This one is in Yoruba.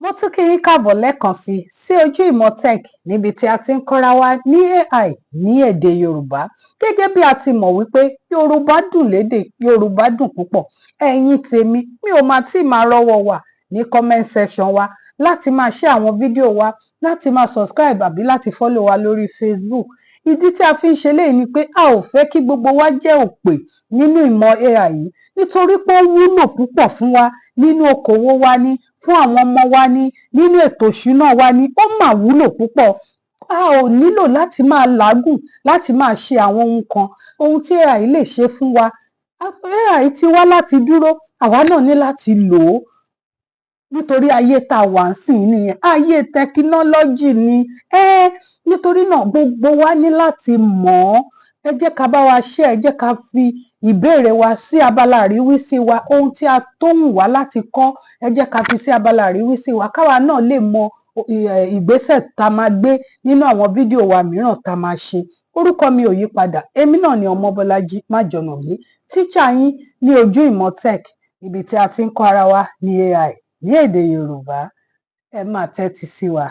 Mo tún kí yín káàbọ̀ lẹ́ẹ̀kan sí i sí Ojú Ìmọ̀ Tech, níbi tí a ti ń kọ́ra wa ní AI ní èdè Yorùbá. Gẹ́gẹ́ bí a ti mọ̀ wípé Yorùbá dùn lédè, Yorùbá dùn púpọ̀. Ẹ̀yin tèmi, mi ò máa tí ì máa rọ́wọ́ wa ní comment section wa láti máa share àwọn fídíò wa, láti máa subscribe àbí láti follow wa lórí Facebook. Ìdí tí a fi ń ṣe léyìí ni pé a ò fẹ́ kí gbogbo wa jẹ́ òpè nínú ìmọ̀ AI yìí, nítorí pé ó wúlò púpọ̀ fún wa nínú okòwò wa ní, fún àwọn ọmọ wa ní, nínú ètò ìṣúná wa ní. Ó mà wúlò púpọ̀. A ò nílò láti máa làágùn láti máa ṣe àwọn ohun kan, ohun tí AI lè ṣe fún wa. AI ti wá láti dúró, àwa náà ní láti lò ó, nítorí ayé tá a wà nísìnyí nìyẹn, ayé technology ni. Nítorí náà, gbogbo wa ní láti mọ̀ ọ́. Ẹ jẹ́ ká bá wa share, ẹ jẹ́ ká fi ìbéèrè wa sí abala àríwísí wa. Ohun tí a tó wù wá láti kọ́, ẹ jẹ́ ká fi sí abala àríwísí wa, káwa náà lè mọ ìgbésẹ̀ tá a máa gbé nínú àwọn fídíò wa mìíràn tá a máa ṣe. Orúkọ mi ò yí padà, èmi náà ni Ọmọbọ́lájí Májọ̀nàmí, tíṣà yín ní Ojú Ìmọ̀ Tech, ibi tí a ti ń kọ́ ara wa ní AI ní èdè Yorùbá. Ẹ máa tẹ́tí sí wa.